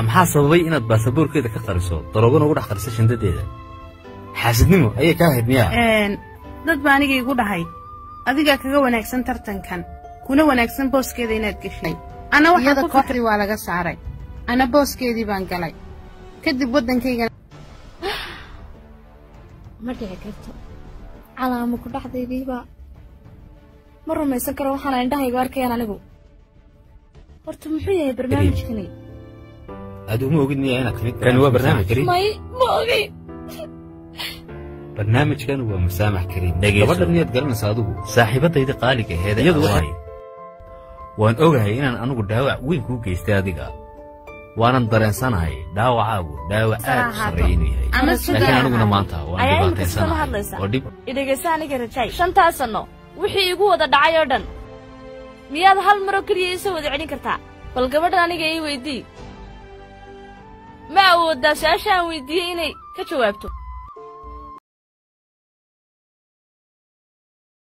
Maxaa sababay inaad baasaboorkeeda ka qariso, daroogana ugu dhex qariso shandadeeda? Xaasidnimo ayay kaa ahayd miyaa? Dad baa aniga igu dhahay adigaa kaga wanaagsan tartankan, kuna wanaagsan booskeeda inaad geshay. Ana waxaan iyada ku kooxdii waa laga saaray, ana booskeedii baan galay kadib waddankayga. Ma dhici karto, calaamo ku dhacdaydiiba ma rumaysan karo waxaana indhahaygu arkayaan. Anigu horta muxuu yahay barnaamijkani? Adigu ma ogid miyaa inaad timid? Kani waa barnaamij Kariim. May, ma ogay. Barnaamijkan waa Musaamax Kariim. Gabadhan miyaad garanaysaa adigu? Saaxiibadayda qaaliga aheed iyadu waxay, waan ogahay inaan anigu dhaawac weyn kuu geystay adiga, waanan dareensanahay dhaawacaagu dhaawac aad u sarreeya inuu yahay, ama sida laakiin aniguna maanta waan Ayaa imika sidama dhibaataysanahay hadlaysa oo dhib. Idhegaysa aniga Rajaay, 5taa sanno wixii igu wada dhacay oo dhan miyaad hal maroo keliya iisoo wada celin kartaa? Bal gabadhan aniga ii weydii, ma awooddaa su-aasha aan weydiiyey inay ka jawaabto?